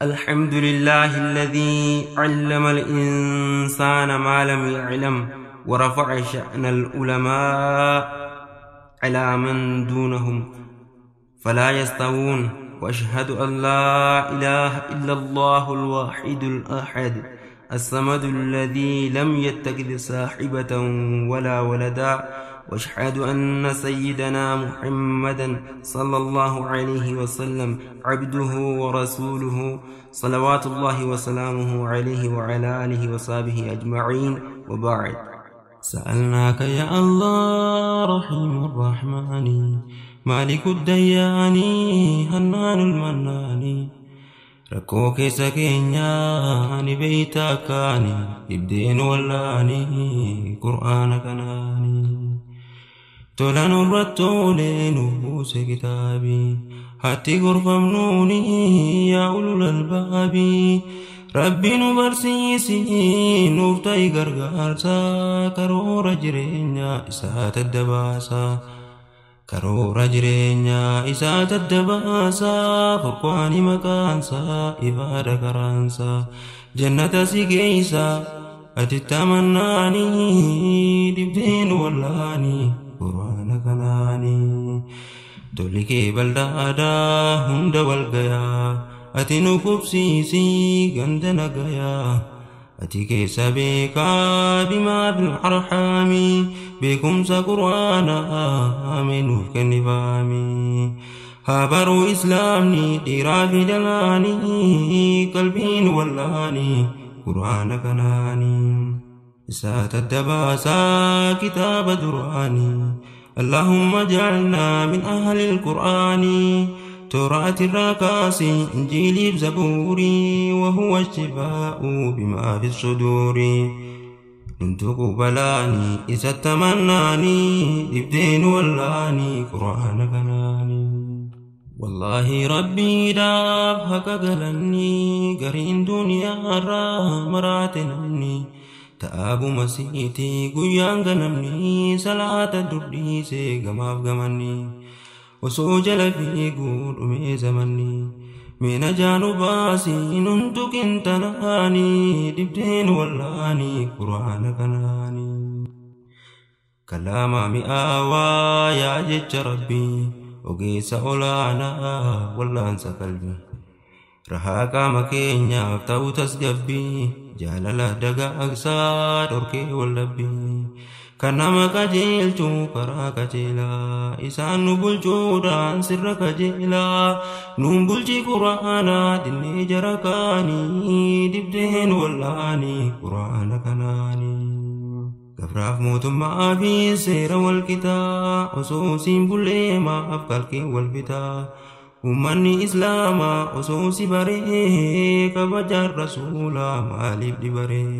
الحمد لله الذي علم الإنسان ما لم يعلم ورفع شأن العلماء على من دونهم فلا يستوون، وأشهد أن لا إله إلا الله الواحد الأحد الصمد الذي لم يتخذ صاحبة ولا ولدا، وأشهد أن سيدنا محمدا صلى الله عليه وسلم عبده ورسوله صلوات الله وسلامه عليه وعلى آله وصحبه أجمعين، وبعد. سألناك يا الله رحيم الرحمن مالك الديان هنان المنان، rakkoo keessa keenyaa ni beeyta akkaani ibdeen wallaani qur'aana kanaani tola nurratti oolee nu buuse kitaabii hatti gorfamnuuni yaa ulul albaabii rabbi nu barsiisi nuuf ta'i gargaarsa karoora jireenyaa isaa taddabaasa karoora jireenyaa isaa taddabaasa furqaani maqaansa ibaada karaansa jannata si geeysa ati tamannaani dibdeen wallaani qur'aana kanaani tolli kee baldaadhaa hunda walgayaa ati nu qubsiisi ganda nagayaa ati keessa beekaa bimaa fil arhaami beekumsa qur'aanaa mee nuuf kennifaami haa baruu islaamni dhiiraa fi dhalaanii qalbiin wallaanii qur'aana kanaanii isaa taddabaasaa kitaaba duraanii اللهم اجعلنا من أهل القرآن توراة الركاس إنجيل زبوري وهو الشفاء بما في الصدور ننتق بلاني إذا تمناني دبدين ولاني قرآن كناني والله ربي داب حق قلني قرين دنيا را مراتنني تأبو مسيتي قيان غنمني صلاة درديسي غماف غمني osoo jala fiiguu dhumee zamanni mina jaanu baasii nun tuqin tanaanii dibdeen wallaanii qur'aana kanaanii kalaama mi'aawaa yaa jecha rabbii ogeessa olaanaa wallaansa qalbii rahaa qaama keenyaaf ta'u tasgabbii jaalala dagaagsaa dhorkee wallabbii kan nama qajeelchu karaa qajeelaa isaan nu bulchuudhaan sirra qajeelaa nuun bulchi qur'aanaa dinnee jara kaanii dibdeen wallaanii qur'aana kanaanii gabraaf mootummaa fi seera wal qitaa osoo siin bullee maaf qalqee wal bitaa ummanni islaamaa osoo si baree kabajaan rasuulaa maaliif dhibaree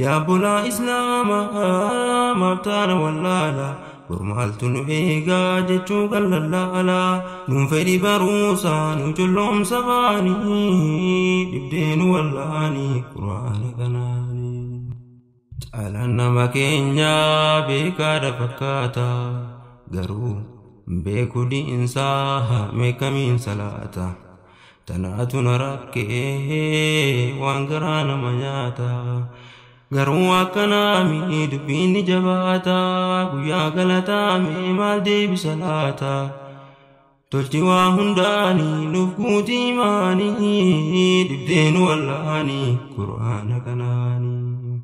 yaa bulaa islaamaa maaf taana wallaala gurmaaltu nu eegaa jechuu kan lallaala nuun fedhi baruusaa nu culloomsa baanii dhibdee nu wallaanii qur'aana kanaanii caalaan nama keenyaa beekaadha fakkaata garuu beeku diinsaa meekamiin salaata tanaatu na rakkee waan garaa nama nyaata garuu akkanaami dubbiin ni jabaata guyyaa galataame maal deebisa laata tolchi waa hundaanii nuuf guutii maanii dibdeen wallaanii qur'aana kanaanii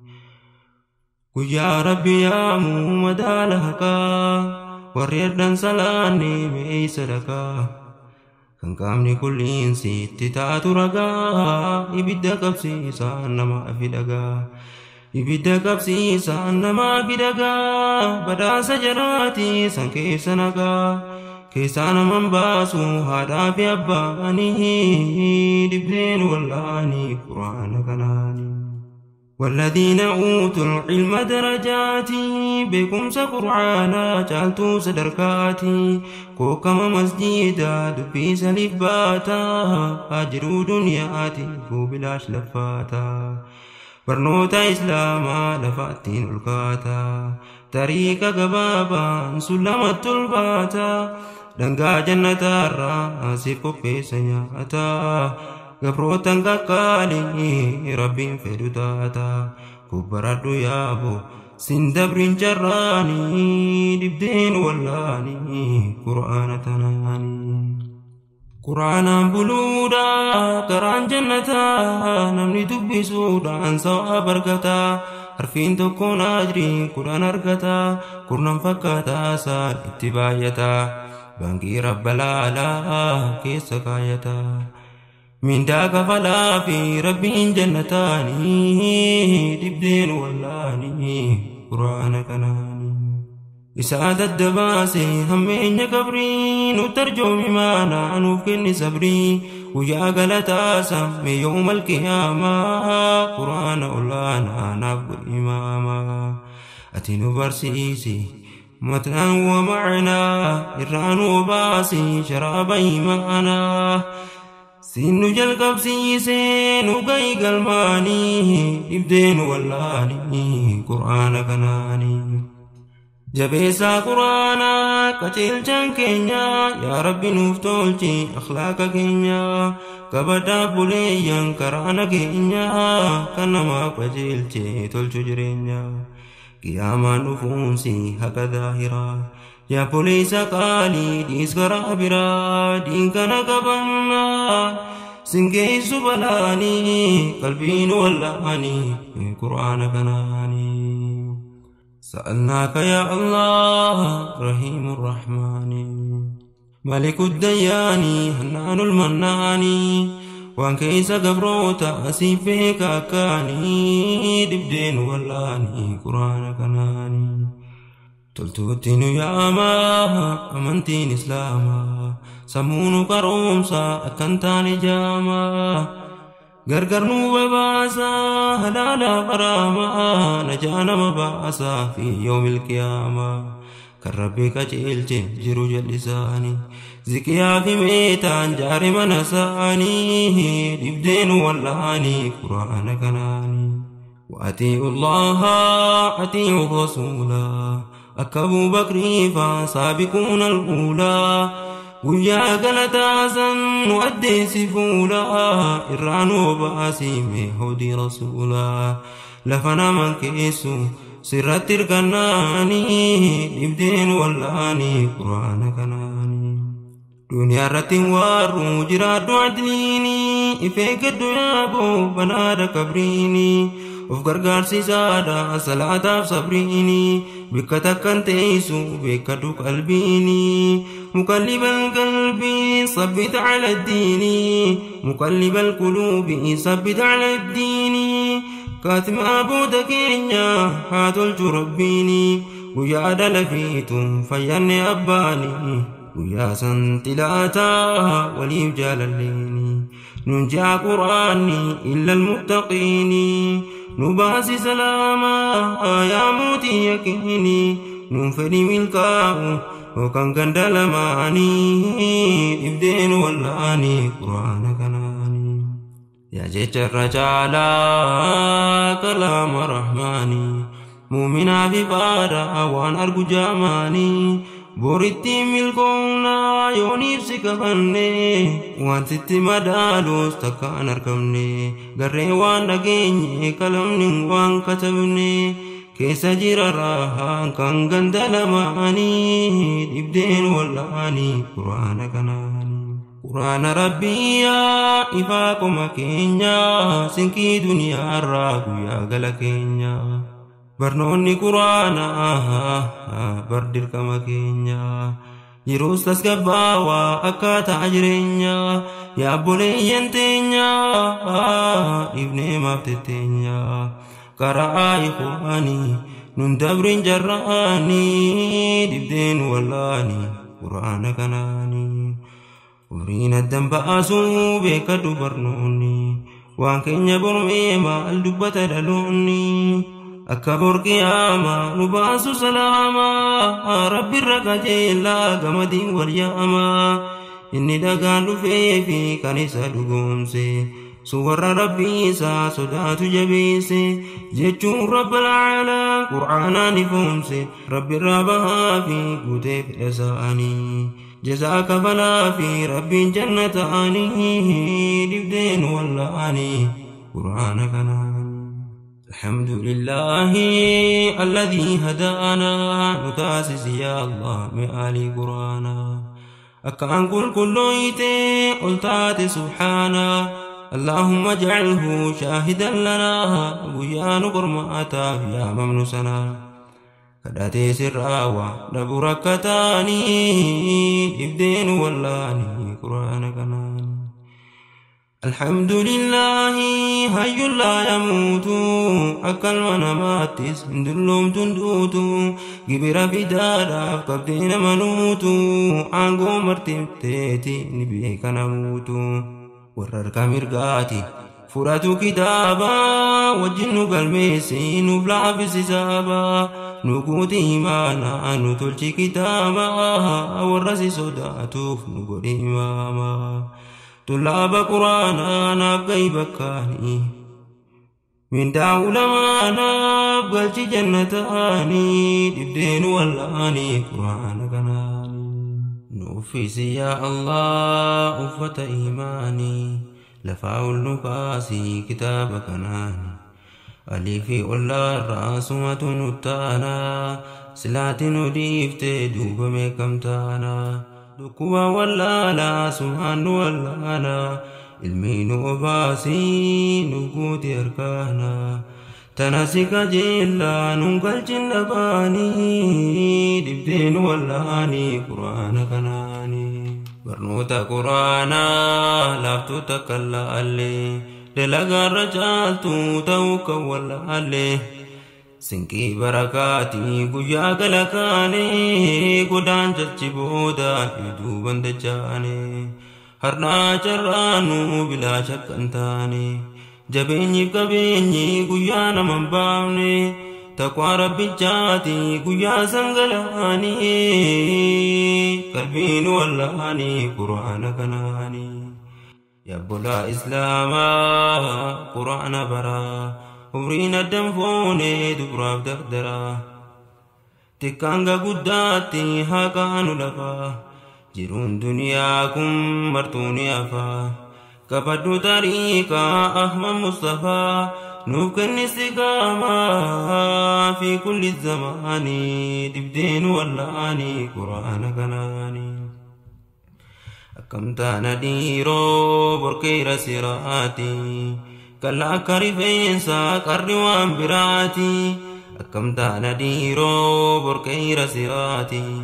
guyyaa rabbi yaamuu madaala haqaa warri erdan salaanne meey sadakaa kan qaamni kulliinsi itti taatu ragaa ibidda qabsiisaan namaa fi dhagaa ibidda qabsiisaan namaa fi dhagaa badhaasa jaraatii san keessa nagaa keessaa naman baasu haadhaa fi abbaanii dibdeen wallaanii qur'aana kanaanii والذين أوتوا العلم درجات بكم قرآنا جعلتو صدركاتي كوكما مسجدا دبي سلفاتا أجرو دنياتي فبلاش لفاتا برنوتا إسلاما لفاتين الكاتا طريق قبابا سلمت الباتا دنگا جنة الرا سيكو بيسنياتا Gabrootan qaqqaalii rabbiin fedhu taata kubbaradhu yaabo sin dabrin carraanii dhibdeen wallaanii qur'aana tanaanii. Qur'aanaan buluudha karaan jannataa namni dubbisuudhaan sawaaba argata harfiin tokkoon ajrii 10 argata kurnan fakkaataa isaan itti baay'ata baankii rabba laalaa keessa kaayata. Mindaa kafalaa fi rabbiin jannataanii dhibdeen wallaanii qur'aana kanaanii. Isaa daddabaase hammeenya qabrii nu tarjoomi maanaa nuuf kenni sabrii guyyaa galataasa mee yoomal qiyaamaa qur'aana olaanaa naaf godhi imaamaa. Ati nu barsiisi matnaan wa ma'anaa irraa nu baasi sharaaba imaanaa. Sinnu jalqabsiisee nu gahi galmaanii dhibdeen wallaanii qur'aana kanaanii. Jabeessaa qur'aanaa qajeelchaan keenya yaa rabbi nuuf tolchi akhlaaqa keenya kabadhaa buleeyyan karaa nageenya kan namaaf qajeelche tolchu jireenya. Qiyaamaan dhufuunsi haqa zaahiraa yaa poleessa qaalii dhiis karaa biraa diin kana qabannaa sin geessu balaanii qalbiin wallaanii qur'aana kanaanii. سألناك يا الله رحيم الرحمن ملك الديان هنان المنان وان كيس قبروتا أسيبك أكاني دبدين واللاني قرآن كناني تلتوتين يا ما أمنتين إسلاما سمون قرومسا أكنتاني جاما غرغر نو باسا هلالا غراما نجانا مباسا في يوم القيامة كربي كجيلج جرو جلساني زكيا في ميتان جاري منساني دبدين واللاني قرآن كناني. وأطيعوا الله أطيعوا الرسول أكبو بكر فسابقون الأولى guyyaa galataasan nu addeessi fuula irraa nu baasii hawdii rasuulaa lafa naman keessu sirratti hirkannaanii dhibdeen wallaanii qur'aana kanaanii. Duniyaa irratti waarru jiraadhu adliinii ifee gaddu yaaboo banaadha qabriinii of gargaarsiisaadha salaataaf sabriinii bikka takkan teessu beekadhu qalbiinii. مقلب القلب ثبت على الدين مقلب القلوب ثبت على الدين كاتم أبو كينيا هاتول ربيني ويا دلفيتم فيني أباني ويا سنتلاتا ولي جلاليني ننجا قرآني إلا المتقين نباسي سلاما يا موتي يكيني ننفني ملكاه وكان قندلماني إبدين واللاني قرآن كناني. يا جيش الرجالة كلام رحماني مؤمنا في فارا وان أرجو جاماني بوريتي ملكونا يونيف سكفني وان ستي مدالوس تكان أركمني قري وان دقيني كلامني وان كتبني keessa jira raahaan kan ganda lamaanii dhibdeen wallaanii qur'aana kanaanii. Qur'aana rabbiyaa ifaa qoma keenya sinqii duniyaarraa guyyaa gala keenya. Barnoonni qur'aanaa bar dirqama keenya jiruus tasgabbaawaa akkaataa jireenya yaa obboleeyyan teenya dhiifnee maaf tetteenya. Karaa ikhwaanii nun dabrin jarraanii dhibdeen wallaanii qur'aana kanaanii. Umriin addan baasuu beekadhu barnoonni waan keenya bormee maal dubbata dhaloonni akka bor qiyaamaa nu baasu salaamaa rabbirra qajeelaa gamadiin wal yaamaa inni dhagaan dhufee fi kan isa dhugoomse suwarra rabbii isaa sodaatu jabeesse jechuun rabbal aalaa qur'aanaan ifoomse rabbirraa bahaa fi guutee fedha isaanii. جزاك فلا في ربي جنتاني دبدين واللاني قرآن كنان الحمد لله الذي هدانا نتاسس يا الله مآلي قرآنا أكان كل كلويتي قلتات سبحانا اللهم اجعله شاهدا لنا ويا نقرماتا يا ممنسنا كداتي سراوا دبركتاني ابدين واللاني قرآن كناني الحمد لله حي لا يموت أكل ونماتس دلوم تندوت جبر في دارا قبدين منوت عنقو مرتبتي نبيك نموت وررك مرقاتي فراتو كتابا وجن قلميسي نبلع في سسابا نقوت إيمانا نتلش كتابا ورسي صداتوف نقول إماما طلاب قرانا نبقي بكاني من دعولمانا بقلش جنتاني دبدين واللاني قرآن كناني نوفيسي يا الله أفة إيماني لفاول نقاسي كتاب كناني أليفي أولا الرأس نتانا سلات نديفت دوب ميكمتانا دكوا ولا لا سبحان ولا لا علمي نوباسي نقود أركانا تناسك جيلا نقل جنباني دبدين ولاني قرآن كناني برنوتا قرآنا لافتو تكلا اللي دلقا رجالتو توكا ولا اللي سنكي بركاتي قيا قلقاني قدان جلچبودا يدوبن دجاني هرنا جرانو بلا شك انتاني جبيني قبيني قيا نمن بامني تقوى ربي جاتي قيا سنغلاني قلبين واللاني قرآن كناني يا بلا إسلاما قرآن برا umriin addan foonee duburaaf dardaraa xiqqaanga guddaatti haa kaanu lafaa jiruun duniyaa kun martuu ni hafaa qabadhu tariiqaa Ahmad Mustafaa nuuf kenni istiqaamaa fi kulli zamaanii dibdeen wallaanii quraana kanaanii akkam taana dhiiroo borkeera siraatii كلا كرفينسا قروان براتي أكم تانا ديرو بركير سراتي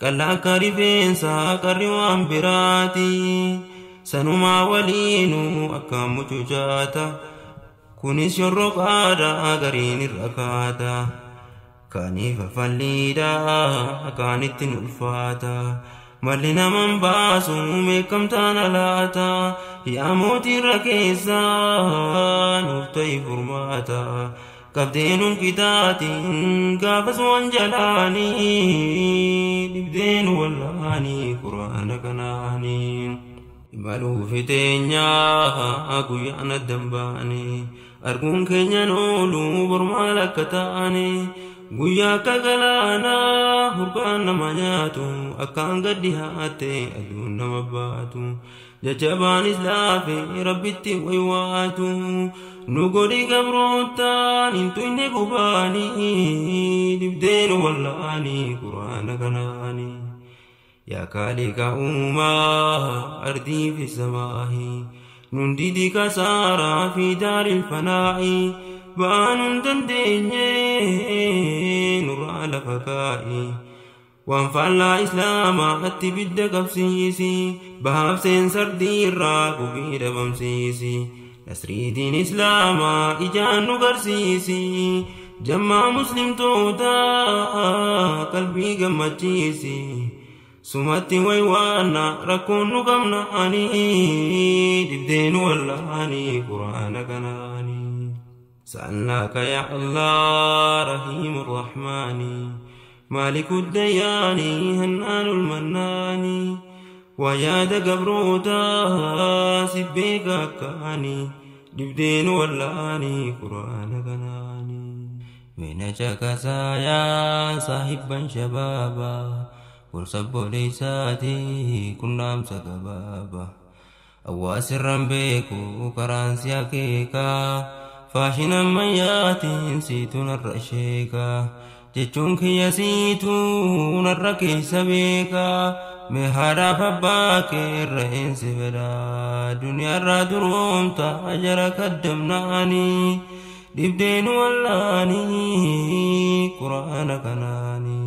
كلا كرفينسا قروان براتي سنما ولينو أكم جوجاتا كوني شرقادا غرين الركاتا كاني ففليدا كانت الفاتا مالنا من باسو ميكم تانا لاتا يا موتي ركيسا نفتي فرماتا قبدين كتاتي قافز وانجلاني نبدين واللاني قرآن كناني إمالو في تينيا قيانا الدنباني أرقون كينيا نولو برمالك تاني guyyaa akka galaanaa hurkaan nama nyaatu akkaan gadi haate aduun nama baatu jajjabaanis laafe rabbitti waywaatu nu godhi gabrootaan hin tuyne gubaanii dibdeen wallaanii quraana kanaanii yaa kaaliqa uumaa ardii fi samaahii nun didi kasaaraa fi daaril fanaa'ii baanun dandeenye nurraa lafa kaa'i waan faallaa islaamaa atti bidda qabsiisi bahaaf seensardii irraa gubii dhabamsiisi nasriitiin islaamaa ijaan nu garsiisi jammaa muslimtoota qalbii gammachiisi sumatti waywaanna rakkoon nu qabna ani dibdeen wallaanii quraana kanaanii سألناك يا الله رحيم الرحمن مالك الديان هنان المنان ويا قبروتا سبيك كاني دبدين ولاني قرآن كناني من شكسايا صاحبا شبابا Gorsa obboleessaati kun dhaamsa gabaabaa. Hawaasirraan beeku karaan si akeekaa. Faashin ammayyaatiin siitu narra sheekaa. Jechuun kiyya siitu narra keessa beekaa. Mee haadhaaf abbaa kee irra eensi fedhaa. Duniyaarraa duroomta jara kaddamnaanii. Dhibdeen wallaanii quraana kanaanii.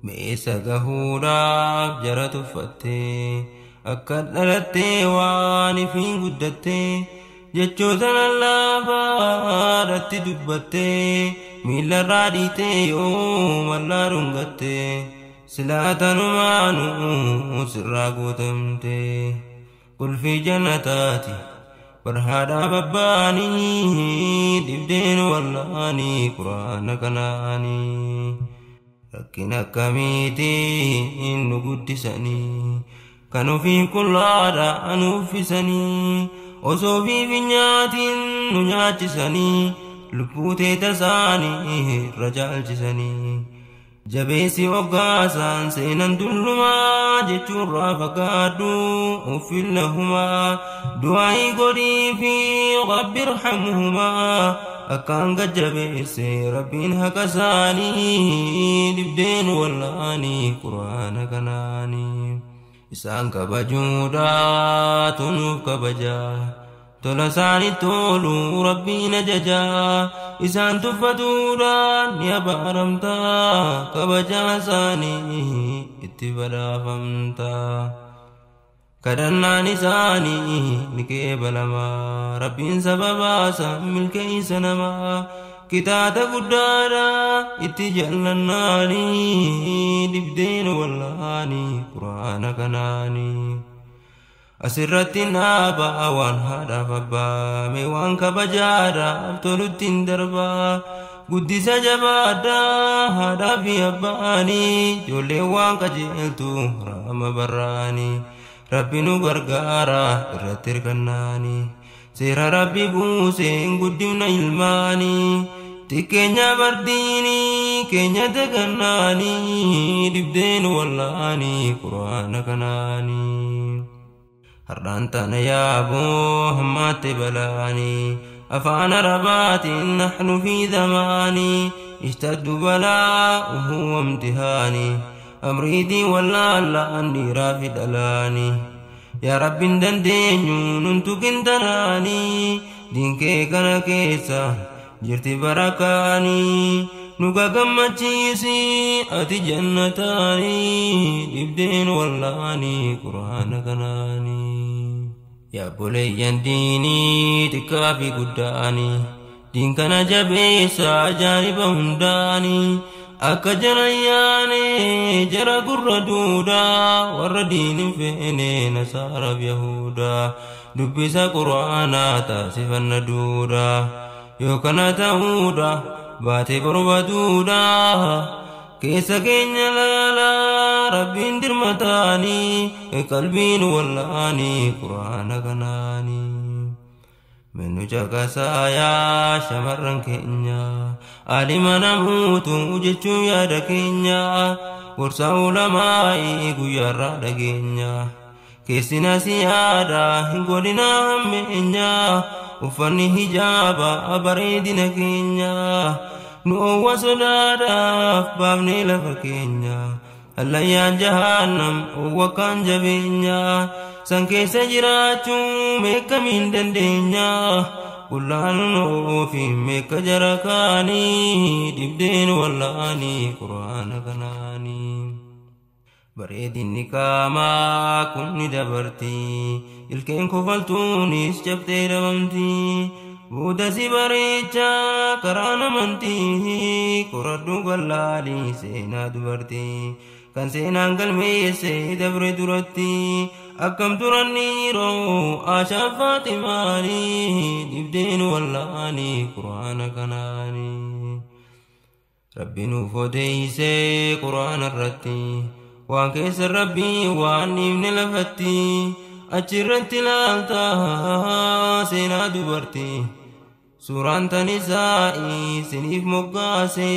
Meessa gahuudhaaf jara tuffattee. Akka dhalattee waan ifiin guddattee. Jechoota lallaafaadhatti dubbattee. Miilarraa dhiitee yoo mallaa dhungattee. Silaa tanumaanuu sirraa guutamtee. Qulfii jannataati barhaadhaaf abbaanii. Dhibdeen wallaanii quraana kanaanii. Rakkina akkamiitiin nu guddisanii. Kan ofii qullaadha nu uffisanii. Osoo ofiif hin nyaatiin nu nyaachisanii. Lubbuu teeta isaanii irra caalchisanii. Jabeessi hoggaasaan seenan dullumaa jechuurraa fagaadhu uffin lahumaa. Du'aa'ii godhii fi rabbi irhamhumaa. Akkaan gajjabeesse rabbiin haqa isaanii. Dhibdeen wallaanii quraana kanaanii. Isaan kabajuudhaatu nuuf kabajaa. Tola isaanii tolu rabbiin ajajaa. Isaan tuffatuudhaan ni abaaramtaa. Kabajaa isaanii itti badhaafamtaa. Kadhannaan isaanii ni qeebalamaa. Rabbiin sababaa isaan milkeessa namaa. Kitaaba guddaadha itti jallannaanii. Dhibdeen wallaanii quraana kanaanii. Asirratti dhaabaa waan haadhaaf abbaa. Mee waan kabajaadhaaf tolutti hin darbaa. Guddisa jabaadhaa haadhaa fi abbaanii. Ijoolleen waan qajeeltu raama barraanii. Rabbi nu gargaara irratti hirkannaanii. Seera rabbi buuseen guddifna ilmaanii. Xiqqeenya bardiinii keenya dagannaanii. Dhibdeen wallaanii quraana kanaanii. Har'aan tana yaaboo hammaatte balaanii. Afaan arabaatiin nahnu fi zamaanii. Ishtaddu balaa'uhu wamtihaanii. Amriitii wallaallaan dhiiraa fi dhalaanii. Yaa Rabbi hin dandeenyu nun tuqin tanaanii. Diinkee kana keessa jirti barakaanii. Nu gagammachiisi ati jannataanii. Dhibdeen wallaanii quraana kanaanii. Yaa obboleeyyan diinii xiqqaa fi guddaanii. Diin kana jabeessa ajaa'iba hundaanii. Akka jara yaane jara gurra duudaa. Warra diin hin feene nasaaraaf yahudaa. Dubbisa quraanaa taasifanna duudaa. Yoo kana ta'uudha baatee barbaaduudha. Keessa keenya laalaa rabbiin dirmataanii. Qalbiin wallaanii quraana kanaanii. Menu caqasaa yaa shamarran keenya. Alima namuutu jechuun yaada keenya. Gorsa ulamaa'ii guyyaarraa dhageenya. Keessina si yaada hin godhina hammeenya. Uffanni hijaaba bareedina keenya. Nu owwa sodaadhaaf baafnee lafa keenya. Allayyaan jahannam owwa kaan jabeenya. San keessa jiraachuu meeqamiin dandeenya. Qullaan oofi meeqa jara kaanii. Dhibdeen wallaanii quraana kanaanii. Bareedinni qaamaa kun ni dabarti. Ilkeen kofaltuunis cabtee dhabamti. Booda si bareechaa karaan amantii. Qoradhu gallaalii seenaa dubartii. Kan seenaan galmeesse dabre duratti. Akkam turan dhiiroo Aashaa Faatimaanii. Dhibdeen wallaanii quraana kanaanii. Rabbi nuuf odeessee quraana irratti. Waan keessa rabbii waan dhiifne lafatti. Achirratti ilaalta seenaa dubartii. Suuraan tan isaa isiniif moggaase.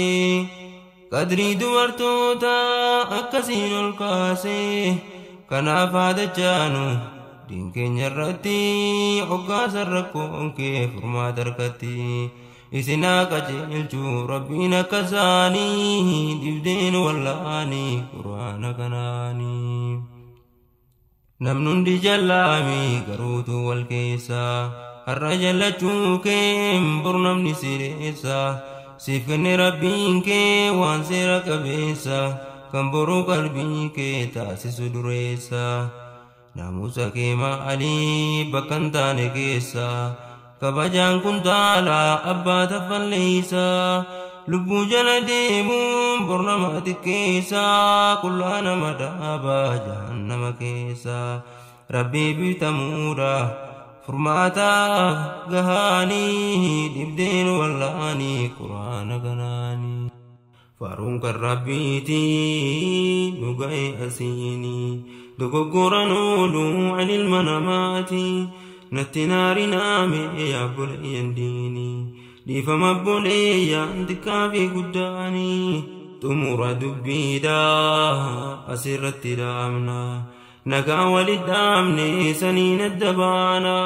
Qadrii dubartoota akkasiin ol kaase kanaaf haadha jaanu diin keenya irratti hoggaasa rakkoon kee furmaata harkatti isinaa qajeelchu rabbiin akka isaanii dhibdeen wallaanii quraana kanaanii. Namni hundi jallaami garuutu wal keessa har'a jallachuu kee bor namni sireessa siif kenne rabbiin kee waan seera qabeessa kan boruu qalbii kee taasisu dureessa. Naamusa kee maalii bakka hin taane keessa kabajaan kun taala abbaa taffalleessa lubbuu jala deemuun bor nama xiqqeessa qullaa nama dhaaba jahannama keessa rabbii bitamuudha furmaata gahaanii dhibdeen wallaanii quraana kanaanii. Faaruun kan rabbiitii nu ga'e asiinii dogoggora nooluu an ilma namaati natti naari naame yaa obboleeyyan diinii dhiifama obboleeyyan xiqqaa fi guddaanii xumura dubbiidhaa asirratti dhaabna nagaa walit dhaabne saniin adda baana.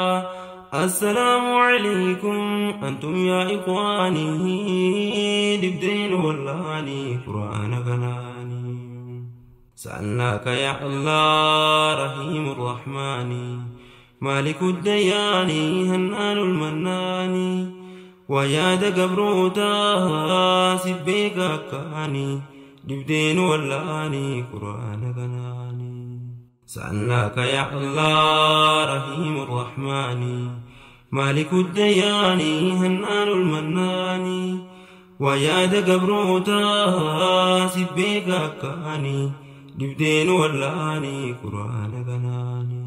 السلام عليكم أنتم يا إخواني دبدين واللاني قرآن كناني سألناك يا الله رحيم الرحمن مالك الديان هنان المنان ويا دقبروتا سبيك كاني دبدين واللاني قرآن كناني سألناك يا الله رحيم الرحمن مالك الديان هنان المنان ويا دقبروتا سبيك كاني دبدين واللاني قرآن كناني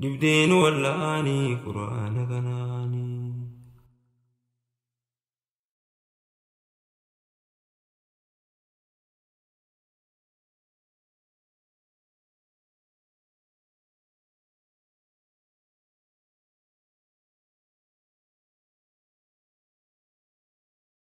دبدين واللاني قرآن كناني.